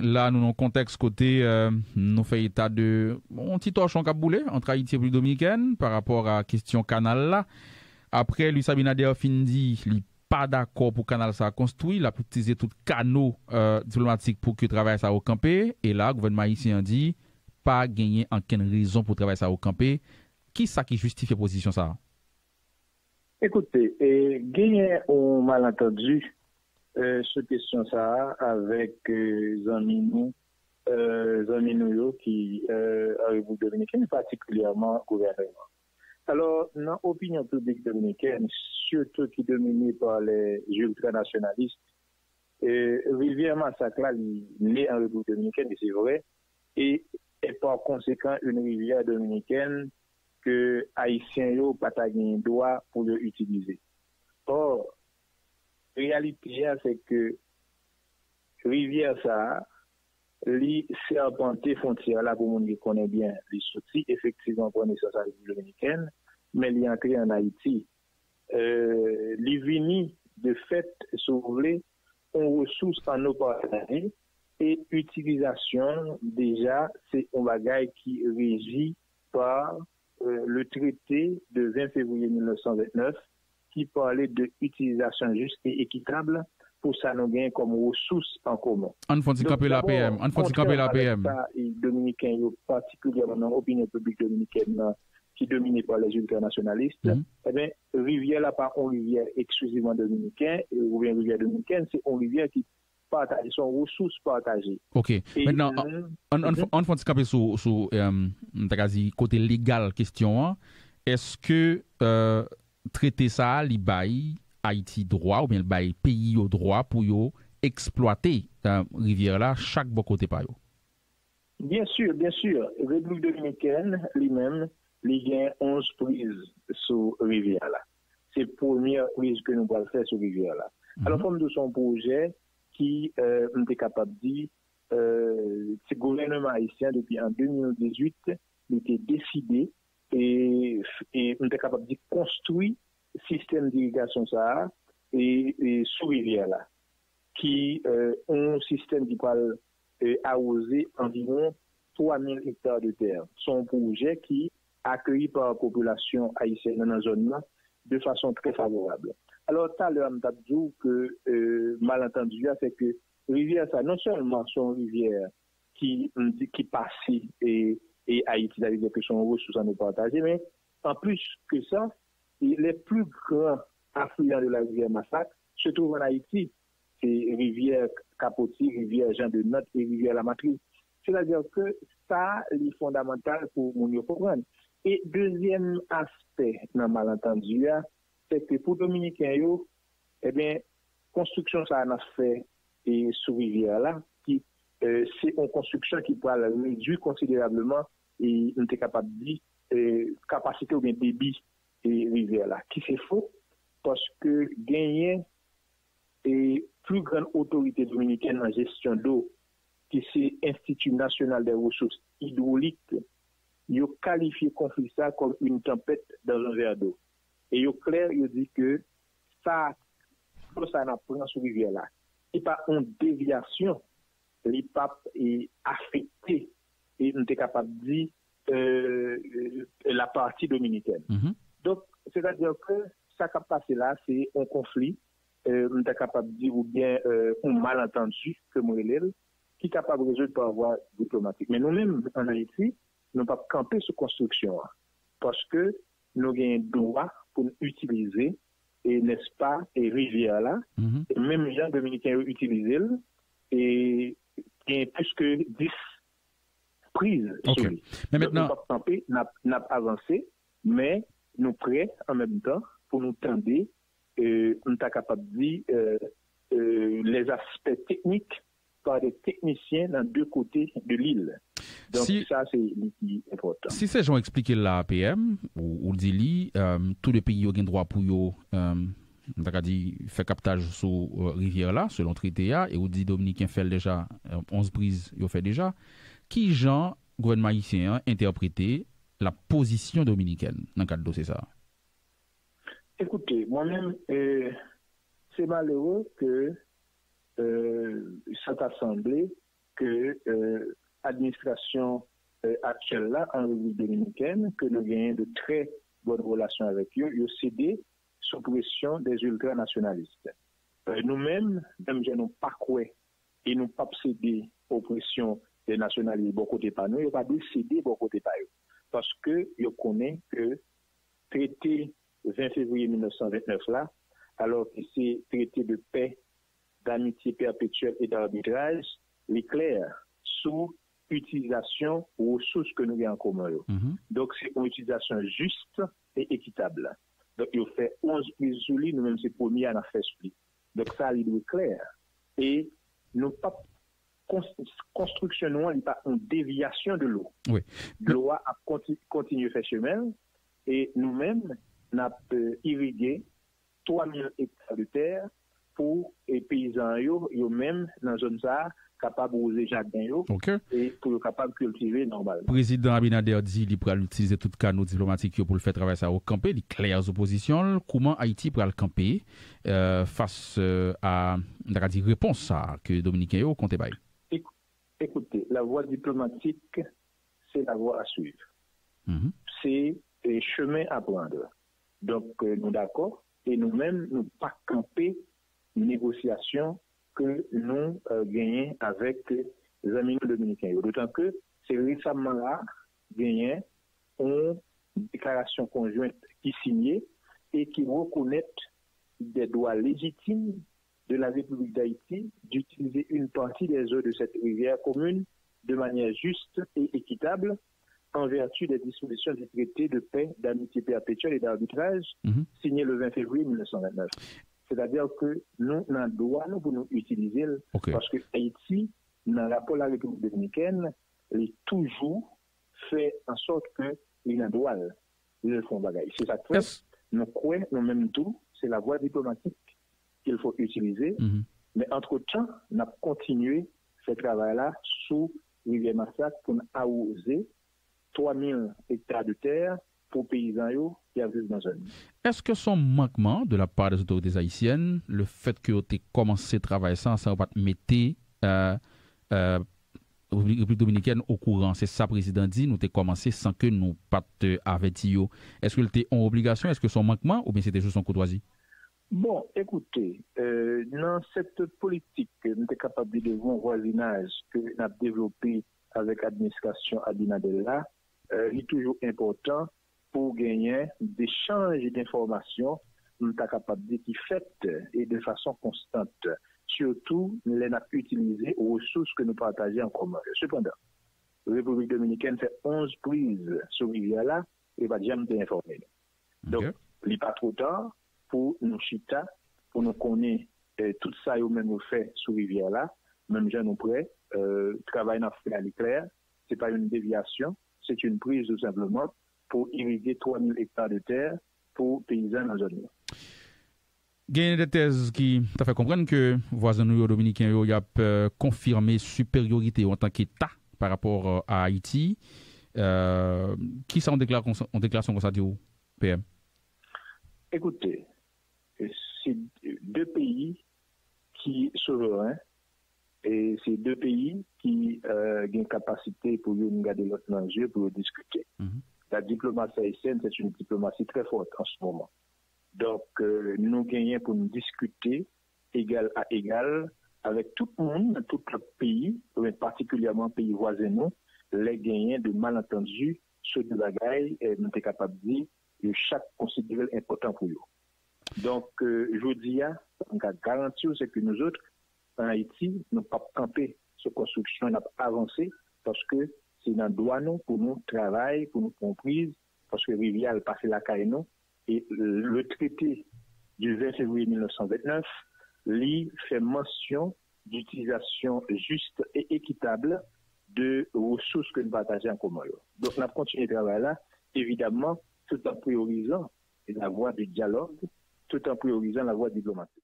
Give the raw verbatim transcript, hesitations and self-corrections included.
La, nou nan yon kontèks kote euh, nou fè eta de yon ti tòchon k ap boule ant Ayiti e Repiblik Dominikèn pa rapò a kesyon kanal la. Apre Luis Abinader fin di li pa dakò pou kanal sa a konstwi, l ap itilize tout kano euh, diplomatik pou ke travay sa yo kanpe. E la, gouvènman ayisyen an di pa genyen ankenn rezon pou travay sa yo kanpe. Ki sa ki jistifye pozisyon sa a? Ekoute, e, genyen yon malantandi e, sou kesyon sa a avèk e, zanmi nou e, zanmi nou yo ki e, an Repiblik Dominikèn, patikilyèman gouvènman. Alò, nan opinyon piblik dominikèn, sitou ki domine pa lè ultranasyonalis, e, rivyè Masak la, li ne an Repiblik Dominikèn, e se vre, e e pa konsekan yon rivyè dominikèn ke Ayisyen yo pa ta gen dwa pou yo itilize. Ò, reyalite a se ke rivyè sa a, li sèpante fwontyè la pou moun ki konnen byen. Li soti efektivman pran nesans an Repiblik Dominikèn, men li antre an Ayiti. Euh, li vini de fèt, si w vle, yon resous anno pataje e itilizasyon l deja se yon bagay ki reji pa euh, le traité de vingt février mil nèf san vennèf ki pale de itilizasyon jis e ekitab pou sa nou genyen kòm resous an komen. Ann fè yon ti kanpe la, P M. Ann fè yon ti kanpe la, P M. Dominiken yo, patikilyèman nan opinyon piblik dominikèn nan, ki domine pa lè ultranasyonalis, mm -hmm. Ebyen, rivyè la pa yon rivyè eksklizivman dominiken, oubyen rivyè dominiken, se yon rivyè ki pataje, se yon resous pataje. Ok. Mentnan, ann fè yon ti kanpe sou, sou um, m ta ka di, kote legal kesyon an. Èske uh, trete sa a, li bay Ayiti dwa, oubyen li bay peyi yo dwa pou yo eksplwate uh, rivyè la chak bò kote pa yo? Byen si, byen si. Repiblik Dominikèn, li menm, li gen onz priz sou rivyè la. Se premyè priz ke nou pral fè sou rivyè la. Alò, fò m di w se yon pwojè ki, euh, m te kapab di, euh, se gouvènman ayisyen depi an de mil dizuit, li te deside, e, e m te kapab di, konstwi sistèm dirigasyon sa a e, e sou rivyè la, ki euh, yon sistèm ki pral euh, awoze anviwon twa mil ekta de tè. Se yon pwojè ki akeyi pa popilasyon ayisyèn nan nan zòn nan de fason trè favorab. Alò, talè a m t ap di w ke euh, malantandi a, se ke rivyè sa, non sèlman se yon rivyè ki, m di, ki pase e, e Ayiti, sa vle di ke se yon resous annou pataje, men anplis ke sa, les plus grands affluents de la rivière Masak se trouvent en Haïti. Se rivyè Kapoti, rivyè Jan de Nant e rivyè Lamatris. Sètadi ke sa, li fondamantal pou moun yo konprann. E dezyèm aspè nan malantandi a, se ke pou Dominiken yo, ebyen, konstriksyon sa a n ap fè e sou rivyè a la, ki euh, se yon konstriksyon ki pral redwi konsiderableman, e m te kapab di, euh, kapasite oubyen debi e rivyè la, ki se fo, paske genyen e pli grann otorite dominikèn nan jesyon dlo, ki se Institut National des Ressources Hydrauliques, yo kalifye konfli sa kòm une tempête dans un verre d'eau. E yo klè, yo di ke sa, dlo sa n ap pran sou rivyè la, se pa yon devyasyon, li p ap e, afekte, e m te kapab di, euh, euh, la pati dominikèn. Mm -hmm. Donk, sètadi ke sa k ap pase la, se yon konfli, euh, m te kapab di, oubyen euh, yon malantandi, ke m rele l, ki kapab rezoud pa vwa diplomatik. Men nou menm, an Ayiti, nou p ap kanpe sou konstriksyon an. Paske nou gen dwa pou n itilize, e nèspa, e rivyè la, mm -hmm. E menm jan Dominiken yo itilize l, e gen plis ke dis priz sou li. Men mentnan, nou p ap kanpe, n ap, n ap avanse, men nou prè an menm tan pou nou tande, euh, m ta kapab di, euh, euh, les aspects techniques par des techniciens dans deux côtés de l'île. Donk, si, sa, se li ki enpòtan. Si se jan w eksplike l la a, P M, ou, ou di li, euh, tou de peyi yo gen dwa pou yo, euh, m ta ka di, fè kaptaj sou euh, rivyè la, selon trete a, e ou di Dominiken fè l deja, euh, onz priz yo fè deja. Ki jan gouvènman ayisyen an entèprete la pozisyon dominikèn nan kad dosye sa a? Ekoute, mwen menm, euh, se malere ke euh, sa ta sanble ke euh, administrasyon euh, aktyèl la an Repiblik Dominikèn, ke nou genyen de trè bòn relasyon avèk yo, yo sede sou presyon dè iltranasyonalis. Euh, nou menm, menm jan nou pa kwè e nou p ap sede opresyon dè nasyonalis bò kote pa nou, yo pa dwe sede bò kote pa yo. Paske yo konnen ke trete ven fevriye mil nèf san vennèf la, alò ke se trete de pè, d'amitye pèpetyèl e d'arbitraj, li klè sou itilizasyon resous ke nou gen an komen yo. Donk, se yon itilizasyon jis e ekitab. Donk, yo fè onz priz sou li, nou menm se premye a n ap fè sou li. Donk, sa, li dwe klè. E nou p ap konstriksyon nou an, li pa yon devyasyon de lo. Dlo a ap kontinye fè chemen l e nou menm, n ap irige twa mil ekta de tè pou peyizan yo, yo menm, nan zòn sa a, kapab wouze jaden yo e pou yo kapab kiltive nòmalman. Prezidan Abinader di li pral itilize tout kanal diplomatik yo pou l fè travay sa yo kanpe. Li klè sou pozisyon l. Kouman Ayiti pral kanpe fas a, n ta ka di, repons sa a ke Dominiken yo konte bay? Ekoute, lavwa diplomatik, se lavwa a swiv. Se chemen a pran. Donk, nou dakò e nou menm, nou pa kanpe negosyasyon ke nou genyen avèk zanmi nou dominiken yo. Dotan ke se resamman la genyen yon deklarasyon konjwent ki sinye e ki rekonèt des droits légitimes de la République d'Haïti d'utiliser une partie des eaux de cette rivière commune de manière juste et équitable en vertu des dispositions du traité de paix, d'amitié perpétuelle et d'arbitrage signé le vingt février mille neuf cent vingt-neuf. C'est-à-dire que nou nan dwa nou pou nou itilize l paske Ayiti, nan rapò la Repiblik Dominikèn, li toujou fè an sòt ke li nan dwa l, li fè yon bagay. Se sa k fè nou kwè, nou menm tou, se lavwa diplomatik ke l fo itilize. Men antretan, n ap kontinye fè travay la sou Rivyè Masak pou n awoze twa mil ekta de tè pou peyizan yo ki ap viv nan zòn yo. Èske se yon mankman de la part des autorités haïtiennes, le fait que yo te kòmanse travay sa san yo pa t mete Repiblik Dominikèn okouran? Se sa prezidan di, nou te kòmanse san ke nou pa t avèti yo. Èske l te yon obligasyon? Èske se yon mankman oubyen se te jis yon koutwazi? Bon, ekoute, nan sèt politik, nou te kapab di, de bon vwazinaj ke n ap devlope avèk administrasyon Abinader la, li toujou enpòtan pou genyen dechanj denfòmasyon, m ta kapab di, ki fèt e de fason konstant, sitou lè n ap itilize resous ke nou pataje an komen yo. Sepandan, Repiblik Dominikèn fè onz priz sou rivyè la e pa t janm te enfòme nou. Donk, li pa two ta pou nou chita, pou nou konnen tout sa yo menm yo fè sou rivyè la, menm jan nou prè. Travay n ap fè a, li klè, se pa yon devyasyon, se yon priz tou senpleman pou irige twa mil ekta de tè pou peyizan nan zòn yo. Genyen de tèz ki ta fè konprann ke vwazen nou yo dominiken yo y ap konfime siperyorite yo antanke Eta pa rapò a Ayiti. Kisa yon deklarasyon konsa di w, P M? Ekoute, se de peyi ki souvren e se de peyi ki gen kapasite pou youn gade lòt nan zye pou yo diskite. La diplomatie haïtienne, c'est une diplomatie très forte en ce moment. Donk, nou genyen pou nou diskite egal a egal avèk tout moun, tout lòt peyi, men patikilyèman peyi vwazen nou, lè genyen de malantandi sou de bagay, nou te kapab di, yo chak konsidere l enpòtan pou yo. Donk, jodi a, sa m ka garanti w, se ke nouzòt, an Ayiti, nou p ap kanpe sou konstriksyon, n ap avanse, paske se nan dwa nou pou nou travay, pou nou pran priz, paske rivyè a l pase lakay nou, e le traité du vingt février mille neuf cent vingt-neuf, li fè mansyon d'utilisation juste et équitable de resous ke n pataje an komen yo. Donk, n ap kontinye travay la, evidamman, tout an priyorizan la vwa de dyalòg, tout an priyorizan la vwa diplomatik.